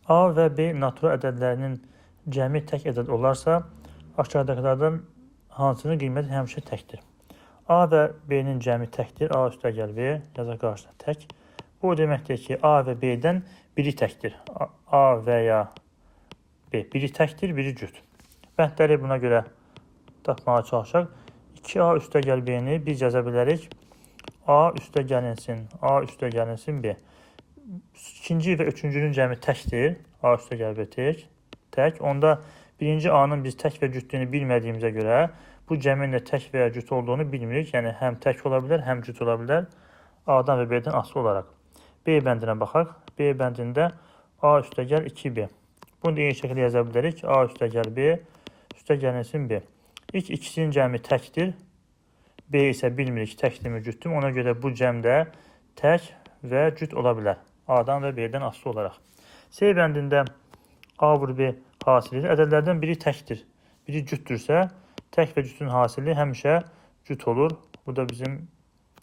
A və B natural ədədlərinin cəmi tək ədəd olarsa, aşağıdakılardan hansının qiyməti həmişə təkdir? A və B-nin cəmi təkdir. A üstə gəl B, yazaq qarşısına tək. Bu o deməkdir ki, A və B-dən biri təkdir. A və ya B. Biri təkdir, biri cüt. Bəndləri buna görə tapmağa çalışaq. 2A üstə gəl B-ni biz yaza bilərik. A üstə gəlinsin, A üstə gəlinsin B. İkinci və üçüncünün cəmi təkdir. A üstə gəl B tək. Tək. Onda birinci A-nın biz tək və cütlüyünü bilmədiyimizə görə bu cəmin də tək və ya cüt olduğunu bilmirik. Yəni həm tək ola bilər, həm cüt ola bilər. A-dan və B-dən asılı olaraq. B bəndinə baxaq. B bəndində A üstə gəl 2B. Bunu da eyni şəkildə yaza bilərik. A üstə gəl B, üstə gəlinsin B. İlk ikisinin cəmi təkdir. B isə bilmirik təkdirmi, cütdürmü. Ona görə bu cəm də tək və cüt ola bilər. A-dan və B-dən asılı olaraq. C bəndində A vur B hasilidir. Ədədlərdən biri təkdir, biri cütdürsə, tək və cütün hasili həmişə cüt olur. Bu da bizim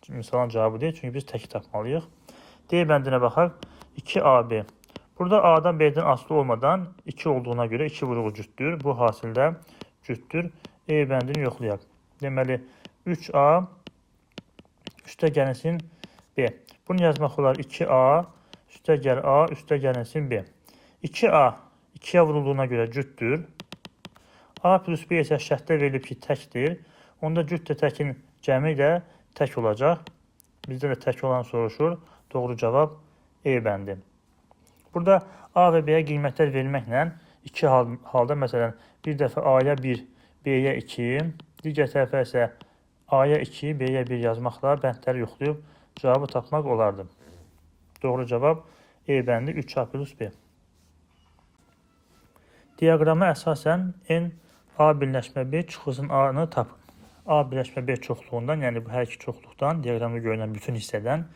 misalın cavabı deyil. Çünki biz təki tapmalıyıq. D bəndinə baxaq. 2AB. Burada A-dan B-dən asılı olmadan 2 olduğuna görə 2 vuruğu cütdür. Bu hasildə cütdür. E bəndini yoxlayaq. Deməli 3A üstə gəlinsin B. Bunu yazmaq olar 2A üstə gəl A üstə gəlinsin B. 2A 2-yə vurulduğuna görə cütdür. A plus B isə şərtdə verilib ki, təkdir. Onda cüt də təkin cəmi də tək olacaq. Bizdə də tək olan soruşur. Doğru cavab E bəndi. Burada A və B-yə qiymətlər verməklə iki halda məsələn bir dəfə A-ya 1, B-yə 2, digər tərəfə isə A-ya 2, B-yə 1 yazmaqla bəndləri yoxlayıb cavabı tapmaq olardı. Doğru cavab E bəndi 3A plus B. Diaqrama əsasən N A birləşmə B çıxılsın A-nı tapın. A birləşmə B çoxluğundan, yəni bu hər iki çoxluqdan, diaqramda görünən bütün hissədən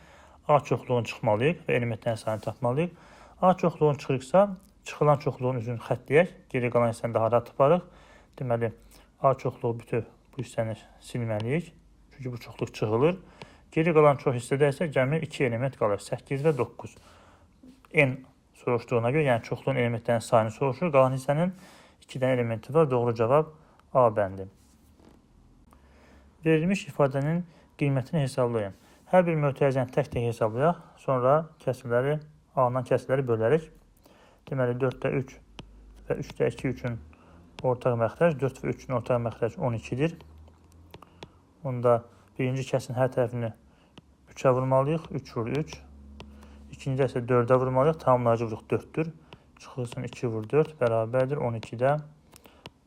A çoxluğunu çıxmalıyıq və elementlərin sayını tapmalıyıq. A çoxluğunu çıxırıqsa, çıxılan çoxluğun üzünü xətləyək, geri qalan hissəni daha rahat taparıq. Deməli, A çoxluğu bütöv bu hissəni silməliyik. Çünki bu çoxluq çıxılır. Geri qalan çox hissədə isə cəmi 2 element qalır, 8 və 9. N soruşduğuna görə, yəni çoxluğun elementlərinin sayını soruşur. Qalan hissənin 2 dənə elementi var. Doğru cavab A bəndi. Verilmiş ifadənin qiymətini hesablayın. Hər bir mötərizəni tək-tək hesablayaq. Sonra kəsirləri, alınan kəsirləri bölərik. Deməli, 4-də 3 və 3-də 2 üçün ortaq məxrəc, 4 və 3-ün ortaq məxrəc 12-dir. Onda birinci kəsin hər tərəfini 3-ə vurmalıyıq. 3 vur 3. İkincidə isə 4-ə vurmalıyıq. Tamamlayıcı vuruq 4-dür. Çıxılsın 2 vur 4 bərabərdir 12-də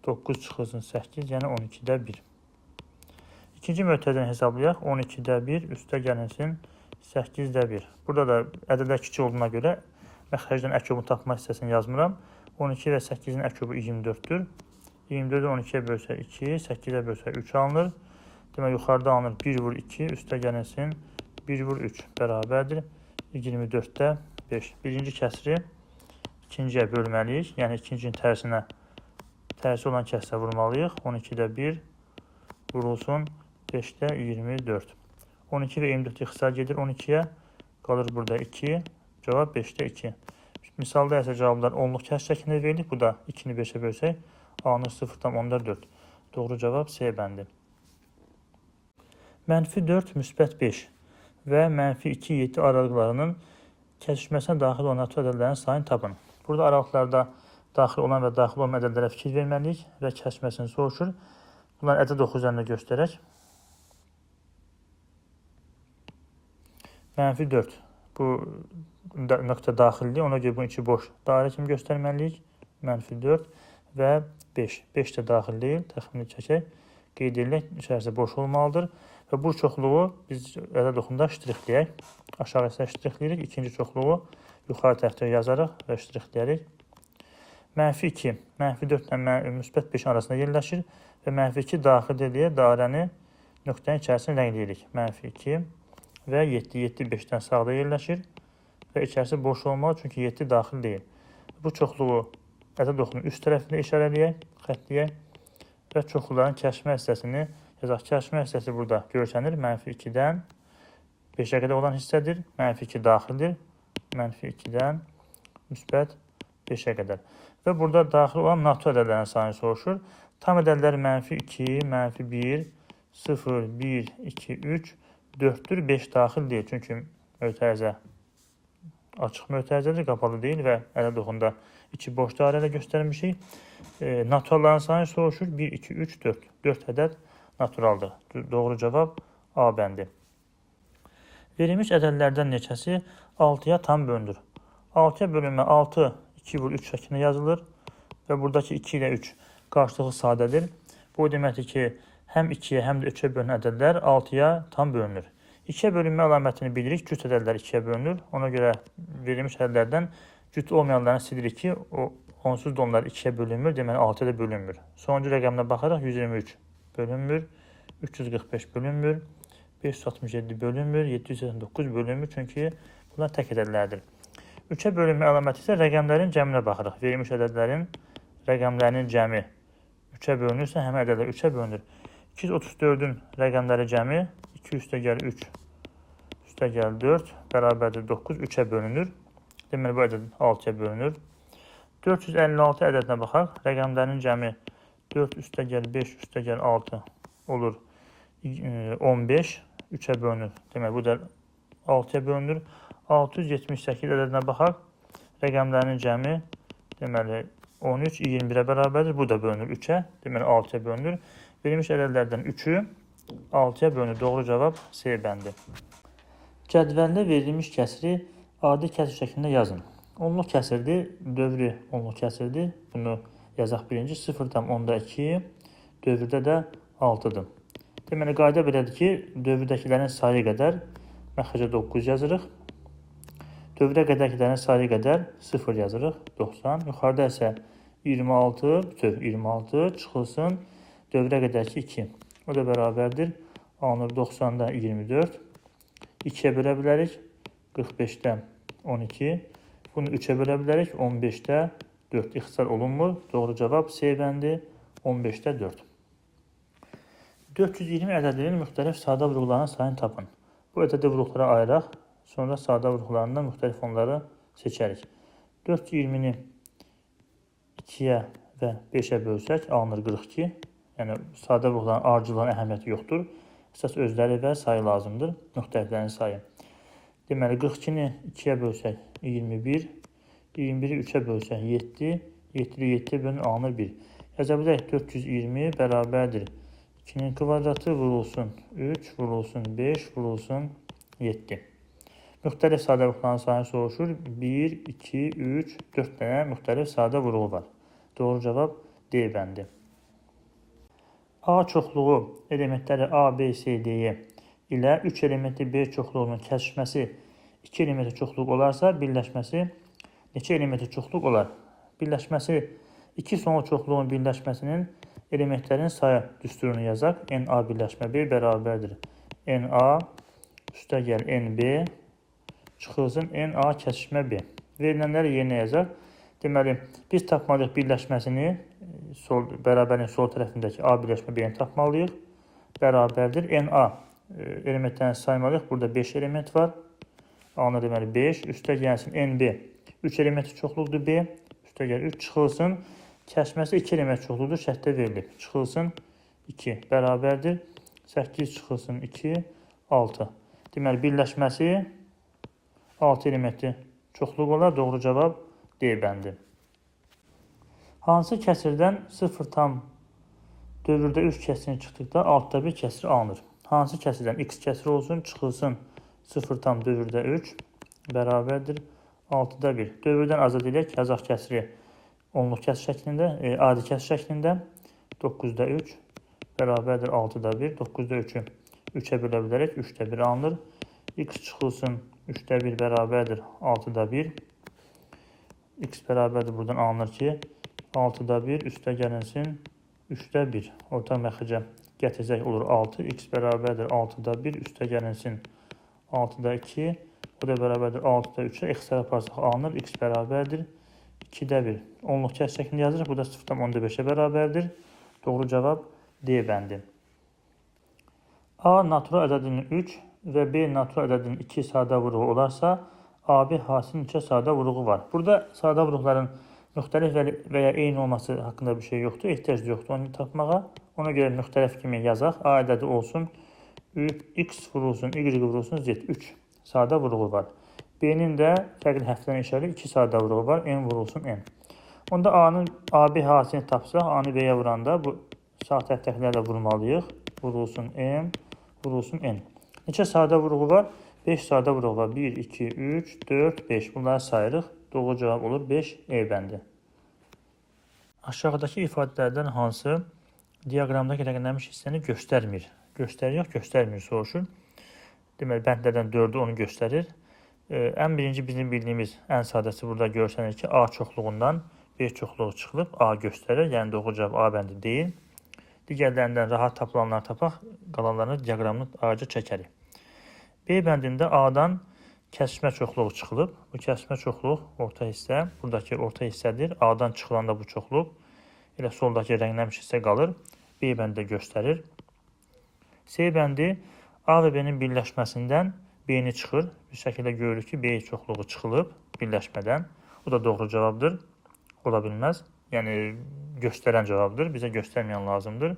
9 çıxılsın 8, yəni 12-də 1. İkinci mötərizəni hesablayaq. 12-də 1 üstə gəlinsin 8-də 1. Burada da ədədlər kiçik olduğuna görə məxrəcdən əkobunu tapma hissəsini yazmıram. 12 və 8-in əkobu 24-dür. 24-ü 12-yə bölsək 2, 8-ə bölsək 3 alınır. Demək, yuxarıda alınır 1 vur 2, üstə gəlinsin 1 vur 3 bərabərdir 24-də 5. Birinci kəsri ikinciyə bölməliyik. Yəni, ikincinin tərsinə, tərsi olan kəsrə vurmalıyıq. 12-də 1 vurulsun 5-də 24. 12 və 24 ixtisar gedir 12-yə. Qalır burada 2. Cavab 5-də 2. Misalda isə cavablar onluq kəsr şəklində verilib. Bu da 2-ni 5-ə bölsək, alınır 0,4. Doğru cavab C bəndi. Mənfi 4, müsbət 5 və mənfi 2, 7 aralıqlarının kəsişməsinə daxil olan natural ədədlərin sayını tapın. Burada aralıqlarda daxil olan və daxil olmayan ədədlərə fikir verməliyik və kəsişməsini soruşur. Bunları ədəd oxu üzərində göstərək. Mənfi 4. Bu nöqtə daxildir. Ona görə bunun içi boş dairə kimi göstərməliyik. Mənfi 4 və 5. 5 də daxil deyil. Təxmini çəkək. Qeyd edilək. İçərisi boş olmalıdır. Və bu çoxluğu biz ədəd oxunda ştrixləyək. Aşağı hissə ştrixləyirik. İkinci çoxluğu yuxarı tərəfdə yazarıq və ştrixləyərik. Mənfi 2, mənfi 4 ilə müsbət 5 arasında yerləşir və mənfi 2 daxildir deyə dairəni nöqtənin içərisini rəngləyirik. Mənfi 2 və 7, 7 5-dən sağda yerləşir və içərisi boş olmalı, çünki 7 daxil deyil. Bu çoxluğu ədəd oxunun üst tərəfində işarələyək, xətləyək və çoxluların kəsişmə hissəsini yazaq. Kəsişmə hissəsi burada görsənir. Mənfi 2-dən 5-ə qədər olan hissədir. Mənfi 2 daxildir. Mənfi 2-dən müsbət 5-ə qədər. Və burada daxil olan natural ədədlərin sayını soruşur. Tam ədədlər -2, -1, 0, 1, 2, 3, 4-dür. 5 daxil deyil. Çünki mötərizə açıq mötərizədir, qapalı deyil və ədəd oxunda 2 boş dairə ilə göstərmişik. Naturalların sayını soruşur. 1, 2, 3, 4. 4 ədəd naturaldır. Doğru cavab A bəndi. Verilmiş ədədlərdən neçəsi 6-ya tam bölünür? 6-ya bölünmə 6, 2 vur 3 şəklində yazılır və buradakı 2 ilə 3 qarşılıqlı sadədir. Bu o deməkdir ki, həm 2-yə, həm də 3-ə bölünən ədədlər 6-ya tam bölünür. 2-yə bölünmə əlamətini bilirik, cüt ədədlər 2-yə bölünür. Ona görə verilmiş ədədlərdən cüt olmayanlarını silirik ki, onsuz da onlar 2-yə bölünmür, deməli 6-ya da bölünmür. Sonuncu rəqəminə baxaraq 123 bölünmür, 345 bölünmür, 567 bölünmür, 789 bölünmür, çünki bunlar tək ədədlərdir. 3-ə bölünmə əlaməti isə rəqəmlərin cəminə baxırıq. Verilmiş ədədlərin rəqəmlərinin cəmi 3-ə bölünürsə, həmin ədədlər 3-ə bölünür. 234-ün rəqəmləri cəmi 2 üstəgəl 3 üstəgəl 4 bərabərdir 9, 3-ə bölünür. Deməli, bu ədəd 6-ya bölünür. 456 ədədinə baxaq. Rəqəmlərinin cəmi 4 üstəgəl 5 üstəgəl 6 olur 15, 3-ə bölünür. Deməli, bu da 6-ya bölünür. 678 ədədinə baxaq. Rəqəmlərinin cəmi deməli 13, 21-ə bərabərdir. Bu da bölünür 3-ə. Deməli, 6-ya bölünür. Verilmiş ədədlərdən 3-ü 6-ya bölünür. Doğru cavab C bəndi. Cədvəldə verilmiş kəsiri adi kəsir şəklində yazın. Onluq kəsirdir, dövrü onluq kəsirdir. Bunu yazaq birinci. 0,2, dövrdə də 6-dır. Deməli, qayda belədir ki, dövrdəkilərin sayı qədər məxrəcə 9 yazırıq. Dövrə qədərkilərin sayı qədər 0 yazırıq, 90. Yuxarıda isə 26, bütöv 26 çıxılsın dövrə qədərki 2. O da bərabərdir. Alınır 90-da 24. 2-yə bölə bilərik. 45-də 12. Bunu 3-ə bölə bilərik. 15-də 4. İxtisar olunmur. Doğru cavab C bəndi 15-də 4. 420 ədədinin müxtəlif sadə vurğularının sayını tapın. Bu ədədi vurğulara ayıraq. Sonra sadə vurğularından müxtəlif onları seçərik. 420-ni 2-yə və 5-ə bölsək alınır 42. Yəni sadə vurğuların ardıcılığının əhəmiyyəti yoxdur. Əsas özləri və sayı lazımdır. Müxtəliflərin sayı. Deməli 42-ni 2-yə bölsək 21, 21-i 3-ə bölsək 7, 7-i 7-yə bölünür alınır 1. Yaza bilərik 420 bərabərdir. 2-nin kvadratı vurulsun 3, vurulsun 5, vurulsun 7. Müxtəlif sadə vurğuların sayını soruşur. 1, 2, 3, 4 dənə müxtəlif sadə vurğu var. Doğru cavab D bəndi. A çoxluğu elementləri A, B, C, D ilə 3 elementli B çoxluğunun kəsişməsi 2 elementli çoxluq olarsa, birləşməsi neçə elementli çoxluq olar? Birləşməsi 2 sonlu çoxluğun birləşməsinin elementlərin sayı düsturunu yazaq. NA birləşmə B bərabərdir. NA üstəgəl NB çıxılsın NA kəsişmə B. Verilənləri yerinə yazaq. Deməli, biz tapmalıyıq birləşməsini, bərabərliyin sol tərəfindəki A birləşmə B-ni tapmalıyıq. Bərabərdir. NA elementlərini saymalıyıq. Burada 5 element var. Alınır deməli 5. Üstə gəlsin NB. 3 elementi çoxluqdur B. Üstə gəl 3 çıxılsın. Kəsməsi 2 element çoxluqdur. Şərtdə verilib. Çıxılsın 2 bərabərdir. 8 çıxılsın 2, 6. Deməli, birləşməsi 6 elementli çoxluq olar. Doğru cavab D bəndi. Hansı kəsirdən 0 tam dövrdə 3 kəsirini çıxdıqda 6-da 1 kəsir alınır? Hansı kəsirdən x kəsiri olsun, çıxılsın 0 tam dövrdə 3 bərabərdir 6-da 1. Dövrdən azad edək, yazaq kəsiri onluq kəsir şəklində, adi kəsir şəklində 9-da 3 bərabərdir 6-da 1. 9-da 3-ü 3-ə bölə bilərək 3-də 1 alınır. X çıxılsın 3-də 1 bərabərdir 6-da 1. X bərabərdir buradan alınır ki 6-da 1 üstə gəlinsin 3-də 1. Ortaq məxrəcə gətirsək olur 6. X bərabərdir 6-da 1 üstə gəlinsin 6-da 2. O da bərabərdir 6-da 3-ə. İxtisar aparsaq alınır. X bərabərdir 2-də 1. Onluq kəsir şəklində yazırıq. Bu da 0,5-ə bərabərdir. Doğru cavab D bəndi. A natural ədədinin 3 və B natural ədədinin 2 sadə vurğu olarsa, AB hasil neçə sadə vurğu var? Burada sadə vurğuların Müxtəlif və ya eyni olması haqqında bir şey yoxdur. Ehtiyac yoxdur onu tapmağa. Ona görə müxtəlif kimi yazaq. A ədədi olsun. X vurulsun, Y vurulsun, Z. 3 sadə vuruğu var. B-nin də fərqli hərfdən işarə 2 sadə vuruğu var. N vurulsun, N. Onda A-nın AB hasilini tapsaq, A-nı B-yə vuranda bu sağ tərəfdəkilərlə vurmalıyıq. Vurulsun M, vurulsun N. Neçə sadə vuruğu var? 5 sadə vuruğu var. 1, 2, 3, 4, 5. Bunları sayırıq. Doğru cavab olur 5 E bəndi. Aşağıdakı ifadələrdən hansı diaqramdakı rəqəmlənmiş hissəni göstərmir? Göstərir, yox, göstərmir soruşur. Deməli, bəndlərdən 4-ü onu göstərir. Ən birinci bizim bildiyimiz ən sadəsi burada görsənir ki, A çoxluğundan B çoxluğu çıxılıb, A göstərir. Yəni doğru cavab A bəndi deyil. Digərlərindən rahat tapılanları tapaq, qalanlarını diaqramını ayrıca çəkərik. B bəndində A-dan kəsişmə çoxluğu çıxılıb. Bu kəsişmə çoxluq orta hissə, buradakı orta hissədir. A-dan çıxılanda bu çoxluq elə soldakı rənglənmiş hissə qalır. B bəndi də göstərir. C bəndi A və B-nin birləşməsindən B-ni çıxır. Bir şəkildə görürük ki, B çoxluğu çıxılıb birləşmədən. O da doğru cavabdır. Ola bilməz. Yəni göstərən cavabdır. Bizə göstərməyən lazımdır.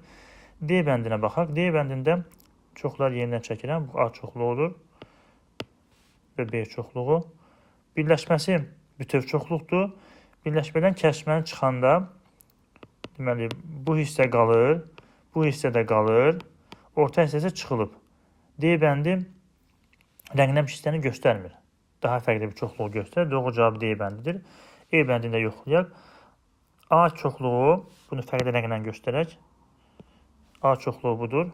D bəndinə baxaq. D bəndində çoxlar yenidən çəkirəm. Bu A çoxluğudur və B çoxluğu. Birləşməsi bütöv çoxluqdur. Birləşmədən kəsişməni çıxanda deməli bu hissə qalır, bu hissə də qalır. Orta hissəsi çıxılıb. D bəndi rənglənmiş hissəni göstərmir. Daha fərqli bir çoxluğu göstərir. Doğru cavab D bəndidir. E bəndini də yoxlayaq. A çoxluğu, bunu fərqli rənglə göstərək. A çoxluğu budur.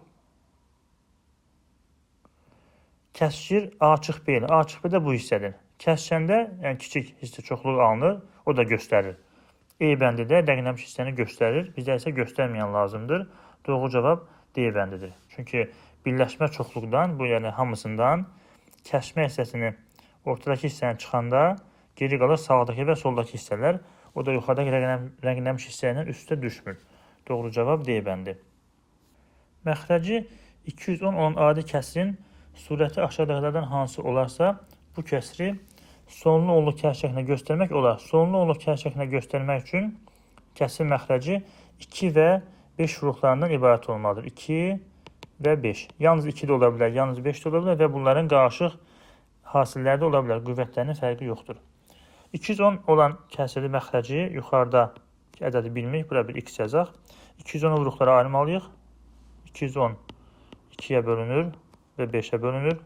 Kəsişir A çıx B ilə. A çıx B də bu hissədir. Kəsişəndə, yəni kiçik hissə çoxluğu alınır, o da göstərir. E bəndi də rənglənmiş hissəni göstərir. Bizə isə göstərməyən lazımdır. Doğru cavab D bəndidir. Çünki birləşmə çoxluqdan, bu yəni hamısından kəsişmə hissəsini ortadakı hissəni çıxanda geri qalır sağdakı və soldakı hissələr. O da yuxarıdakı rənglənmiş hissə ilə üstə düşmür. Doğru cavab D bəndi. Məxrəci 210 olan adi kəsirin surəti aşağıdakılardan hansı olarsa, bu kəsri sonlu onluq kəsr şəklində göstərmək olar. Sonlu onluq kəsr şəklində göstərmək üçün kəsir məxrəci 2 və 5 vuruqlarından ibarət olmalıdır. 2 və 5. Yalnız 2 də ola bilər, yalnız 5 də ola bilər və bunların qarışıq hasilləri də ola bilər. Qüvvətlərinin fərqi yoxdur. 210 olan kəsirli məxrəci yuxarıda ədədi bilmirik. Bura bir x yazaq. 210 vuruqlara ayırmalıyıq. 210 2-yə bölünür və 5-ə bölünür.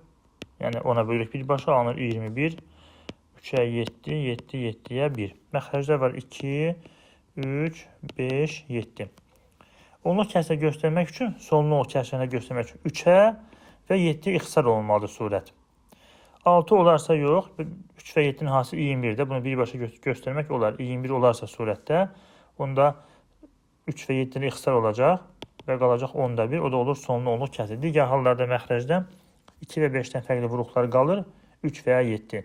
Yəni 10-a bölürük birbaşa, alınır 21. 3-ə 7, 7, 7-yə 1. Məxrəclər var 2, 3, 5, 7. Onluq kəsirə göstərmək üçün, sonlu onluq kəsirə göstərmək üçün 3-ə və 7-yə ixtisar olunmalıdır surət. 6 olarsa yox, 3 və 7-nin hasili 21-də. Bunu birbaşa göstərmək olar. 21 olarsa surətdə, onda 3 və 7-nin ixtisar olacaq və qalacaq 10-da 1. O da olur sonlu onluq kəsir. Digər hallarda məxrəcdə 2 və 5-dən fərqli vuruqlar qalır, 3 və ya 7.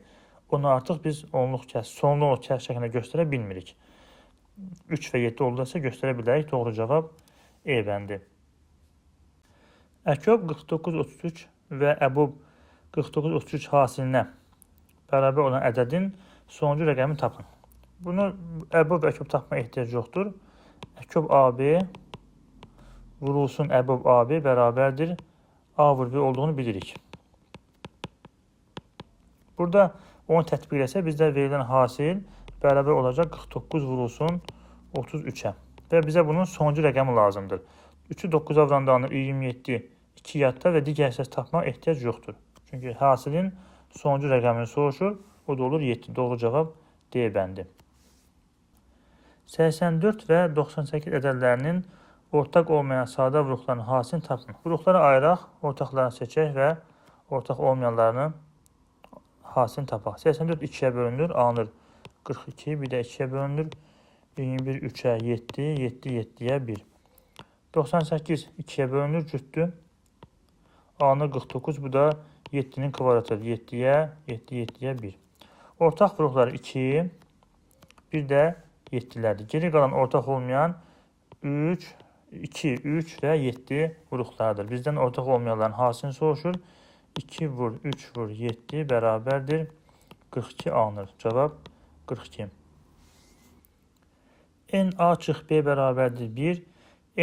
Onu artıq biz onluq kəsir, sonlu onluq kəsir şəklində göstərə bilmirik. 3 və 7 oldusa göstərə bilərik. Doğru cavab E bəndi. Əkob 49,33 və Əbob 49,33 hasilinə bərabər olan ədədin sonuncu rəqəmini tapın. Bunu Əbob və Əkob tapmaya ehtiyac yoxdur. Əkob AB vurulsun Əbob AB bərabərdir A vur B olduğunu bilirik. Burada onu tətbiq eləsək, bizdə verilən hasil bərabər olacaq 49 vurulsun 33-ə. Və bizə bunun sonuncu rəqəmi lazımdır. 3-ü 9-a vuranda alınır 27, 2 yadda və digər hissəsi tapmağa ehtiyac yoxdur. Çünki hasilin sonuncu rəqəmini soruşur, o da olur 7. Doğru cavab D bəndi. 84 və 98 ədədlərinin ortaq olmayan sadə vuruqlarının hasilini tapın. Vuruqları ayıraq, ortaqlarını seçək və ortaq olmayanlarını hasilini tapaq. 84 2-yə bölünür, alınır 42, bir də 2-yə bölünür. 21 3-ə 7, 7 7-yə 1. 98 2-yə bölünür, cütdür. Alınır 49, bu da 7-nin kvadratıdır. 7-yə, 7, 7-yə 1. Ortaq vuruqları 2, bir də 7-lərdir. Geri qalan ortaq olmayan 3, 2, 3 və 7 vuruqlardır. Bizdən ortaq olmayanların hasilini soruşur. 2 vur, 3 vur, 7 bərabərdir. 42 alınır. Cavab 42. NA çıx B bərabərdir 1,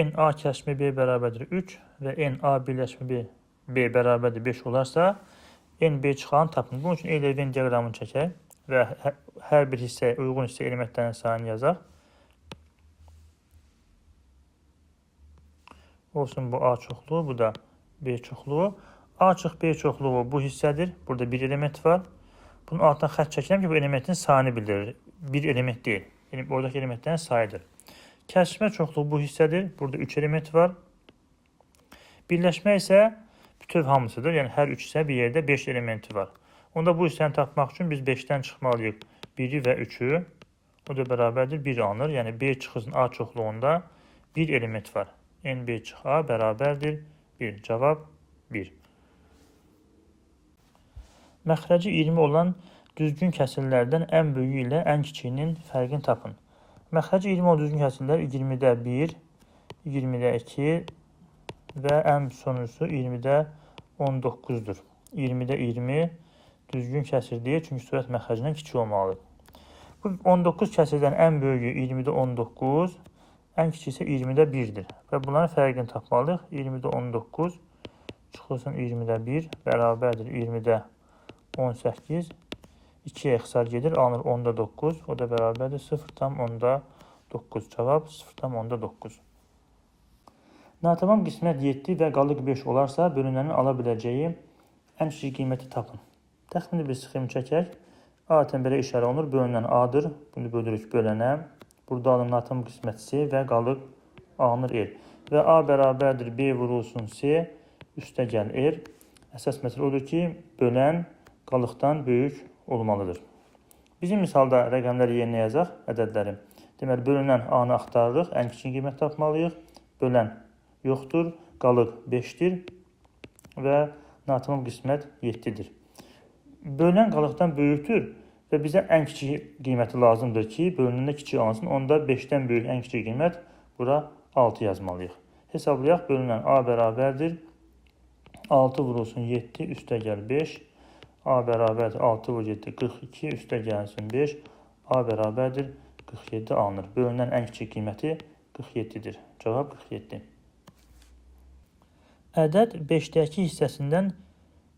NA kəsişmə B bərabərdir 3 və NA birləşmə B bərabərdir 5 olarsa, NB çıxanı tapın. Bunun üçün Euler Venn diaqramını çəkək və hər bir hissəyə uyğun hissə elementlərinin sayını yazaq. Olsun bu A çoxluğu, bu da B çoxluğu. A çıx B çoxluğu bu hissədir. Burada bir element var. Bunun altına xətt çəkirəm ki, bu elementin sayını bildirir. Bir element deyil. Yəni, oradakı elementlərin sayıdır. Kəsişmə çoxluğu bu hissədir. Burada 3 element var. Birləşmə isə bütöv hamısıdır. Yəni, hər üç hissə bir yerdə 5 elementi var. Onda bu hissəni tapmaq üçün biz 5-dən çıxmalıyıq 1-i və 3-ü. O da bərabərdir 1 alınır. Yəni, B çıxılsın A çoxluğunda 1 element var. NB çıx A bərabərdir 1. Cavab 1. Məxrəci 20 olan düzgün kəsirlərdən ən böyüyü ilə ən kiçiyinin fərqini tapın. Məxrəci 20 olan düzgün kəsirlər 20-də 1, 20-də 2 və ən sonuncusu 20-də 19-dur. 20-də 20 düzgün kəsir deyil, çünki surət məxrəcindən kiçik olmalıdır. Bu 19 kəsirdən ən böyüyü 20-də 19, ən kiçiyi isə 20-də 1-dir. Və bunların fərqini tapmalıyıq. 20-də 19 çıxılsın 20-də 1 bərabərdir 20-də 18. 2-yə ixtisar gedir, alınır 10-da 9. O da bərabərdir 0,9. Cavab 0,9. Natamam qismət 7 və qalıq 5 olarsa, bölünənin ala biləcəyi ən kiçik qiyməti tapın. Təxmini bir sxem çəkək. Adətən belə işarə olunur. Bölünən A-dır. Bunu bölürük bölənə. Burada alınır natamam qismət C və qalıq alınır R. Və A bərabərdir B vurulsun C, üstə gəl R. Əsas məsələ odur ki, bölən qalıqdan böyük olmalıdır. Bizim misalda rəqəmləri yerinə yazaq, ədədləri. Deməli, bölünən A-nı axtarırıq, ən kiçik qiymət tapmalıyıq. Bölən yoxdur, qalıq 5-dir və natamam qismət 7-dir. Bölünən qalıqdan böyükdür və bizə ən kiçik qiyməti lazımdır ki, bölünəndə kiçik alınsın. Onda 5-dən böyük ən kiçik qiymət bura 6 yazmalıyıq. Hesablayaq, bölünən A bərabərdir 6 vurulsun 7, üstə gəl 5. A bərabərdir 6 vur 7, 42, üstə gəlsin 5. A bərabərdir 47 alınır. Bölünən ən kiçik qiyməti 47-dir. Cavab 47. Ədəd 5-dəki hissəsindən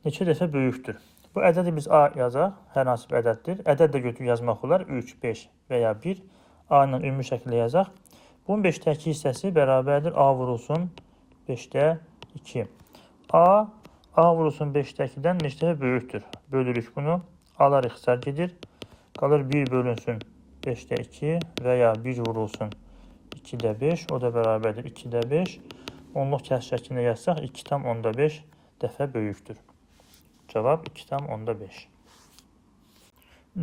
neçə dəfə böyükdür? Bu ədədi biz A yazaq, hər hansı bir ədəddir. Ədəd də götürüb yazmaq olar. 3, 5 və ya 1. A ilə ümumi şəkildə yazaq. Bunun 5-dəki hissəsi bərabərdir A vurulsun 5-də 2. A vurulsun 5-dəkidən neçə dəfə böyükdür? Bölürük bunu. A-lar ixtisar gedir. Qalır 1 bölünsün 5-də 2 və ya 1 vurulsun 2-də 5. O da bərabərdir 2-də 5. Onluq kəs şəklində yazsaq 2,5 dəfə böyükdür. Cavab 2,5.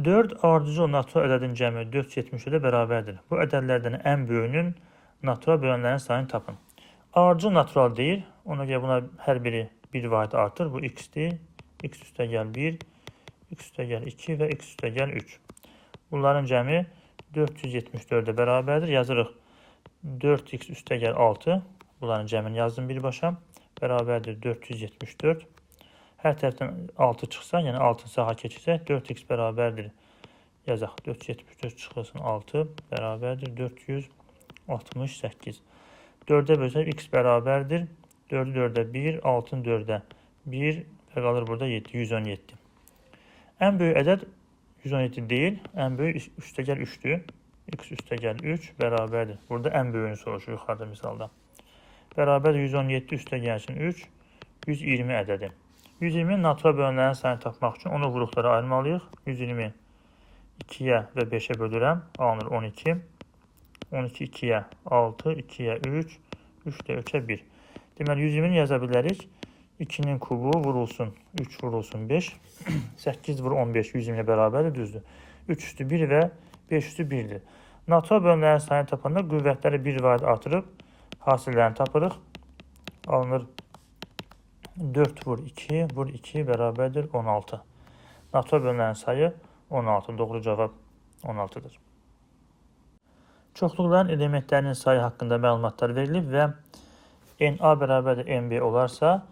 4 ardıcıl natural ədədin cəmi 473-ə bərabərdir. Bu ədədlərdən ən böyüyünün natural bölənlərin sayını tapın. Ardıcıl natural deyil. Ona görə buna hər biri bir vahid artır. Bu x-dir. X üstə gəl 1, x üstə gəl 2 və x üstə gəl 3. Bunların cəmi 474-ə bərabərdir. Yazırıq 4x üstə gəl 6. Bunların cəmini yazdım birbaşa. Bərabərdir 474. Hər tərəfdən 6 çıxsa, yəni 6 sağa keçirsə, 4x bərabərdir. Yazaq 474 çıxılsın 6 bərabərdir 468. 4-ə bölsək x bərabərdir. 4-ü 4-ə 1, 6-ın 4-ə 1 və qalır burada 7, 117. Ən böyük ədəd 117 deyil, ən böyük üstə gəl 3-dür. X üstə gəl 3 bərabərdir. Burada ən böyüyünü soruşur yuxarıda misalda. Bərabərdir 117 üstə gəlsin 3, 120 ədədi. 120 natural bölənlərin sayını tapmaq üçün onu vuruqlara ayırmalıyıq. 120 2-yə və 5-ə bölürəm. Alınır 12. 12 2-yə 6, 2-yə 3, 3 də 3-ə 1. Deməli, 120-ni yaza bilərik. 2-nin kubu vurulsun 3 vurulsun 5. 8 vur 15 120-yə bərabərdir, düzdür. 3 üstü 1 və 5 üstü 1-dir. Natural bölənlərin sayını tapanda qüvvətləri 1 vahid artırıb hasillərini tapırıq. Alınır 4 vur 2 vur 2 bərabərdir 16. Natural bölənlərin sayı 16. Doğru cavab 16-dır. Çoxluqların elementlərinin sayı haqqında məlumatlar verilib və NA bərabərdir NB olarsa,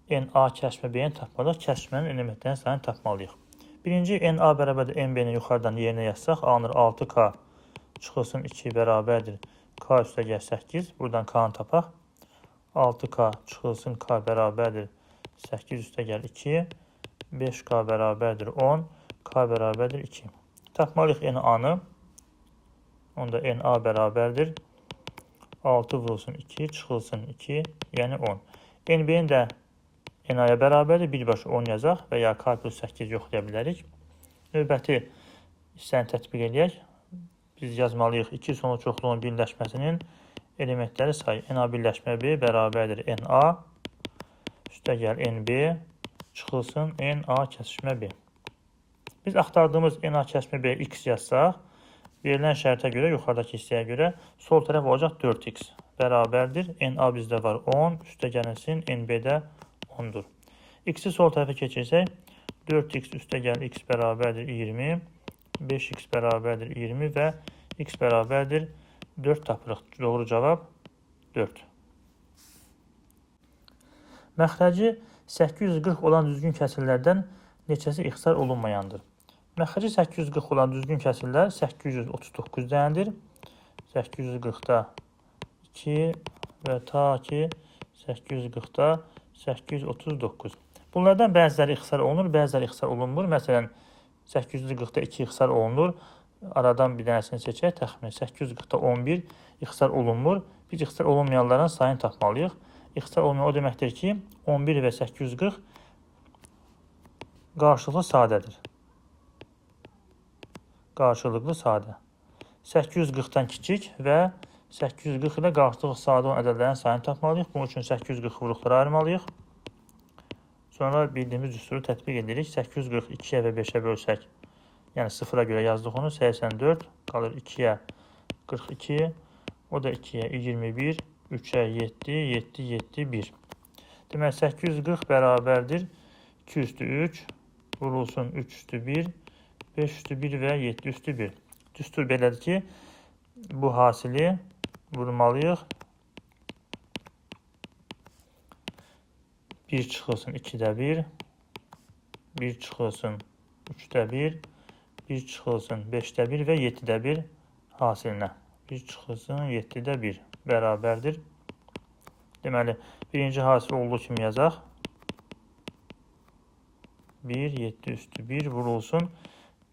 NA kəsişmə B-ni tapmalıyıq. Kəsişmənin elementlərinin sayını tapmalıyıq. Birinci, NA bərabərdir NB-ni yuxarıdan yerinə yazsaq, alınır 6K çıxılsın 2 bərabərdir K üstəgəl 8. Buradan K-nı tapaq. 6K çıxılsın K bərabərdir 8 üstəgəl 2. 5K bərabərdir 10. K bərabərdir 2. Tapmalıyıq NA-nı. Onda NA bərabərdir 6 vurulsun 2 çıxılsın 2, yəni 10. NB-nin də NA-ya bərabərdir. Birbaşa 10 yazaq və ya K plus 8 yoxlaya bilərik. Növbəti hissəni tətbiq eləyək. Biz yazmalıyıq 2 sonlu çoxluğun birləşməsinin elementləri sayı. NA birləşmə B bərabərdir NA üstəgəl NB çıxılsın NA kəsişmə B. Biz axtardığımız NA kəsişmə B X yazsaq, verilən şərtə görə, yuxarıdakı hissəyə görə sol tərəf olacaq 4X bərabərdir. NA bizdə var 10, üstəgəlinsin NB-də 10-dur. X-i sol tərəfə keçirsək, 4X üstəgəl X bərabərdir 20, 5X bərabərdir 20 və X bərabərdir 4 tapırıq. Doğru cavab 4. Məxrəci 840 olan düzgün kəsirlərdən neçəsi ixtisar olunmayandır? Məxrəci 840 olan düzgün kəsirlər 839 dənədir. 840-da 2 və ta ki 840-da 839. Bunlardan bəziləri ixtisar olunur, bəziləri ixtisar olunmur. Məsələn, 840-da 2 ixtisar olunur. Aradan bir dənəsini seçək. Təxminən 840-da 11 ixtisar olunmur. Biz ixtisar olunmayanların sayını tapmalıyıq. İxtisar olmayan o deməkdir ki, 11 və 840 qarşılıqlı sadədir. Qarşılıqlı sadə. 840-dan kiçik və 840 ilə qarşılıqlı sadə olan ədədlərin sayını tapmalıyıq. Bunun üçün 840 vuruqlara ayırmalıyıq. Sonra bildiyimiz düsturu tətbiq edirik. 842-yə və 5-ə bölsək, yəni 0-a görə yazdıq onu. 84 qalır 2-yə 42, o da 2-yə 21, 3-ə 7, 7, 7, 1. Demək, 840 bərabərdir 2 üstü 3, vurulsun 3 üstü 1, 5 üstü 1 və 7 üstü 1. Düstur belədir ki, bu hasili vurmalıyıq. 1 çıxılsın 2-də 1, 1 çıxılsın 3-də 1, 1 çıxılsın 5-də 1 və 7-də 1 hasilinə. 1 çıxılsın 7-də 1 bərabərdir. Deməli, birinci hasil olduğu kimi yazaq. 1, 7 üstü 1 vurulsun.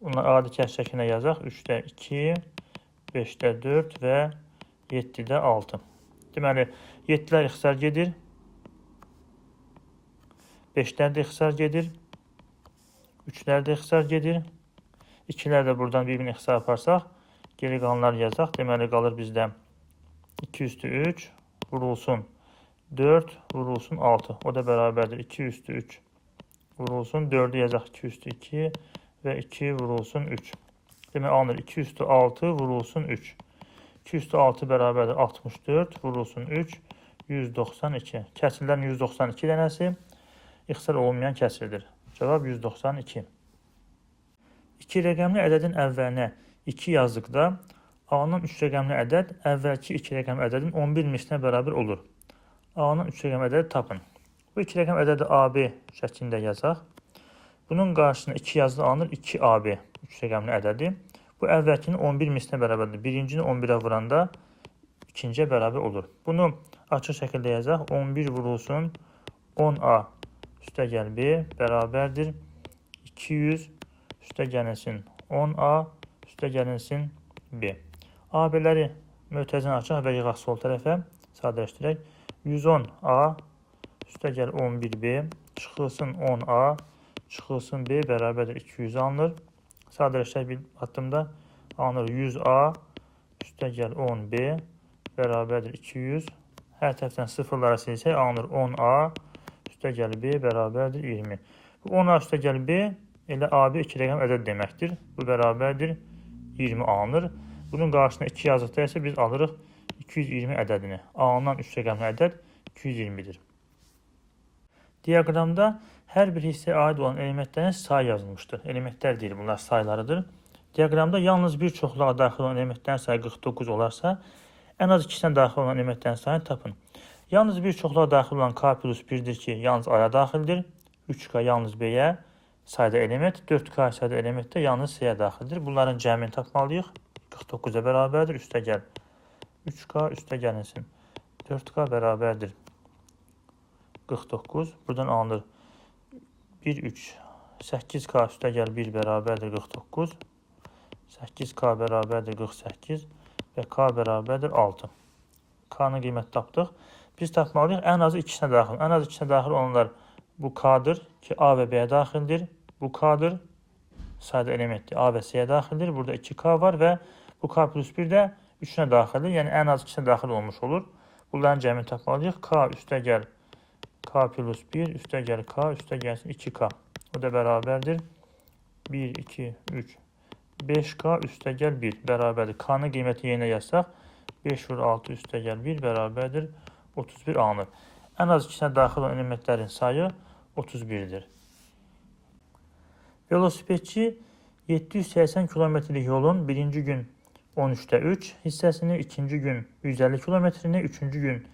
Bunlar adi kəs şəklinə yazaq. 3-də 2, 5-də 4 və 7-də 6. Deməli, 7-lər ixtisar gedir. 5-lər də ixtisar gedir. 3-lər də ixtisar gedir. 2-lər də buradan bir-birini ixtisar aparsaq, geri qalanlar yazaq. Deməli, qalır bizdə 2 üstü 3 vurulsun 4 vurulsun 6. O da bərabərdir 2 üstü 3 vurulsun 4-ü yazaq 2 üstü 2 və 2 vurulsun 3. Demək, alınır 2 üstü 6 vurulsun 3. 2 üstü 6 bərabərdir 64 vurulsun 3, 192. Kəsirlərin 192 dənəsi ixtisar olunmayan kəsirdir. Cavab 192. İki rəqəmli ədədin əvvəlinə 2 yazdıqda alınan 3 rəqəmli ədəd əvvəlki 2 rəqəmli ədədin 11 mislinə bərabər olur. Alınan 3 rəqəmli ədədi tapın. Bu 2 rəqəmli ədədi AB şəklində yazaq. Bunun qarşısına 2 yazılı alınır 2AB 3 rəqəmli ədədi. Bu əvvəlkinin 11 mislinə bərabərdir. Birincini 11-ə vuranda ikinciyə bərabər olur. Bunu açıq şəkildə yazaq. 11 vurulsun 10A üstəgəl B bərabərdir 200 üstəgəlinsin 10A üstəgəlinsin B. AB-ləri mötərizəni açaq və yığaq sol tərəfə. Sadələşdirək. 110A üstəgəl 11B çıxılsın 10A çıxılsın B bərabərdir 200 alınır. Sadələşdirək bir addımda alınır 100A üstəgəl 10B bərabərdir 200. Hər tərəfdən sıfırlara silsək alınır 10A üstəgəl B bərabərdir 20. Bu 10A üstəgəl B elə AB 2 rəqəm ədəd deməkdir. Bu bərabərdir 20 alınır. Bunun qarşısına 2 yazdıqda isə biz alırıq 220 ədədini. Alınan 3 rəqəmli ədəd 220-dir. Diaqramda hər bir hissəyə aid olan elementlərin sayı yazılmışdır. Elementlər deyil, bunlar saylarıdır. Diaqramda yalnız bir çoxluğa daxil olan elementlərin sayı 49 olarsa, ən az ikisinə daxil olan elementlərin sayını tapın. Yalnız bir çoxluğa daxil olan K plus 1-dir ki, yalnız A-ya daxildir. 3K yalnız B-yə sayda element, 4K sayda element də yalnız C-yə daxildir. Bunların cəmini tapmalıyıq. 49-a bərabərdir. Üstə gəl 3K üstə gəlinsin. 4K bərabərdir 49. Buradan alınır 1, 3, 8K üstə gəl 1 bərabərdir 49. 8K bərabərdir 48 və K bərabərdir 6. K-nın qiyməti tapdıq. Biz tapmalıyıq ən azı ikisinə daxil. Ən az ikisinə daxil olanlar bu K-dır ki, A və B-yə daxildir. Bu K-dır. Sayda elementdir. A və C-yə daxildir. Burada 2K var və bu K plus 1 də 3-ünə daxildir. Yəni ən az ikisinə daxil olmuş olur. Bunların cəmini tapmalıyıq. K üstə gəl K plus 1 üstə gəl K üstə gəlsin 2K. O da bərabərdir. 1, 2, 3, 5K üstə gəl 1 bərabərdir. K-nın qiyməti yerinə yazsaq 5 vur 6 üstə gəl 1 bərabərdir 31 alınır. Ən az ikisinə daxil olan elementlərin sayı 31-dir. Velosipedçi 780 kilometrlik yolun birinci gün 13'te 3 hissəsini, ikinci gün 150 kilometrini, üçüncü gün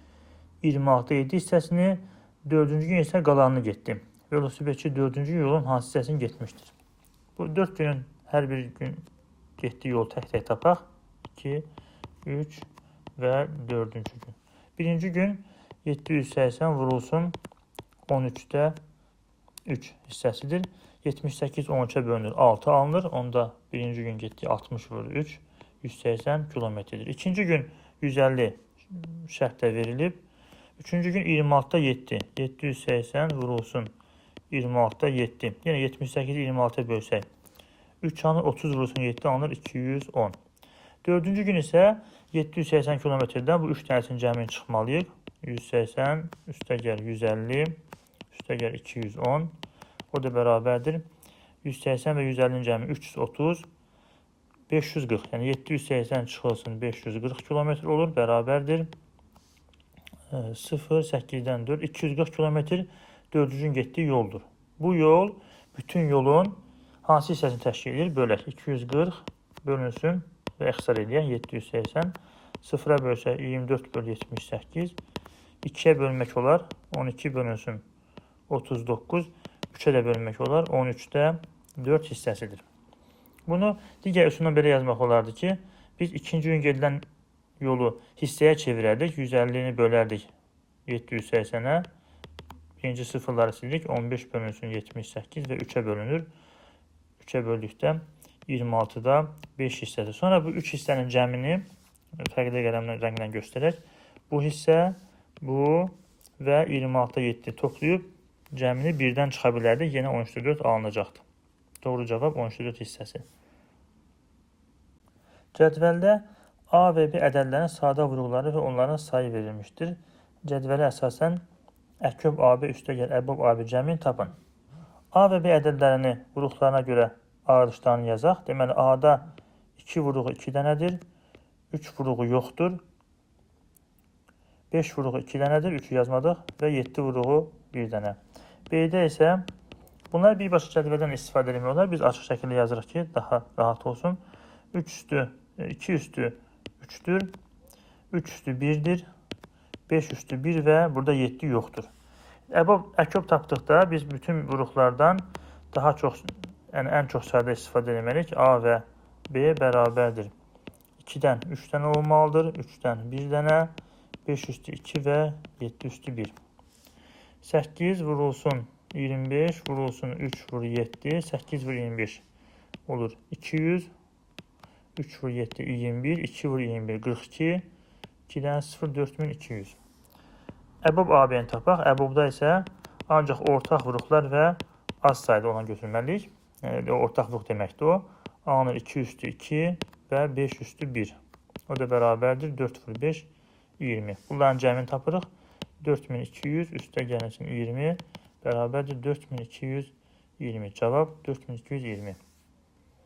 26'da 7 hissəsini, dördüncü gün isə qalanını getdi. Velosipedçi dördüncü yolun hansı hissəsini getmişdir? Bu 4 günün hər bir gün getdiyi yol tək-tək tapaq. 2, 3 və dördüncü gün. Birinci gün 780 vurulsun 13'te 3 hissəsidir. 78 13'e bölünür, 6 alınır. Onda birinci gün getdiyi 60 vurur 3, 180 kilometrdir. İkinci gün 150 şərtdə verilib. Üçüncü gün 26'da 7. 780 vurulsun 26'da 7. Yenə 78-i 26'ya bölsək. 3 alınır, 30 vurulsun 7 alınır, 210. Dördüncü gün isə 780 kilometrdən bu 3 dənəsinin cəmini çıxmalıyıq. 180, üstə gəl 150, üstə gəl 210. O da bərabərdir. 180 və 150-nin cəmi 330, 540. Yəni 780 çıxılsın 540 kilometr olur, bərabərdir. 0, 8-dən 4, 240 kilometr dördüncü gün getdiyi yoldur. Bu yol bütün yolun hansı hissəsini təşkil edir? Bölək. 240 bölünsün və ixtisar eləyək 780. 0-a bölsək 24 böl 78. 2-yə bölmək olar. 12 bölünsün 39. 3-ə də bölmək olar. 13-də 4 hissəsidir. Bunu digər üsulla belə yazmaq olardı ki, biz ikinci gün gedilən yolu hissəyə çevirərdik. 150-ni bölərdik 780-ə. Birinci sıfırları silirik. 15 bölünsün 78 və 3-ə bölünür. 3-ə böldükdə 26-da 5 hissəsi. Sonra bu 3 hissənin cəmini fərqli qələmlə rənglə göstərək. Bu hissə, bu və 26-da 7 toplayıb cəmini birdən çıxa bilərdik. Yenə 13-də 4 alınacaqdır. Doğru cavab 13-də 4 hissəsi. Cədvəldə A və B ədədlərinin sadə vuruqları və onların sayı verilmişdir. Cədvələ əsasən əköb AB üstəgəl əbob AB cəmini tapın. A və B ədədlərini vuruqlarına görə ayrılışlarını yazaq. Deməli, A-da 2 vuruğu 2 dənədir, 3 vuruğu yoxdur, 5 vuruğu 2 dənədir, 3-ü yazmadıq və 7 vuruğu 1 dənə. B-də isə bunlar birbaşa cədvəldən istifadə etmək olar. Biz açıq şəkildə yazırıq ki, daha rahat olsun. 3 üstü, 2 üstü 3'tür, 3 üstü 1'dir, 5 üstü 1 və burada 7 yoxdur. Əbob, əköb tapdıqda biz bütün vuruqlardan daha çox, yəni ən çox sayda istifadə etməliyik. A və B bərabərdir. 2-dən 3 dənə olmalıdır, 3-dən 1 dənə, 5 üstü 2 və 7 üstü 1. 8 vurulsun 25 vurulsun 3 vur 7, 8 vur 25 olur 200, 3 vur 7 21, 2 vur 21 42, 2-dən 0 4200. Əbob AB-ni tapaq. Əbobda isə ancaq ortaq vuruqlar və az sayda olan götürməliyik. Yəni, ortaq vuruq deməkdir o. Alınır 2 üstü 2 və 5 üstü 1. O da bərabərdir 4 vur 5 20. Bunların cəmini tapırıq. 4200 üstə gəlinsin 20 bərabərdir 4220. Cavab 4220.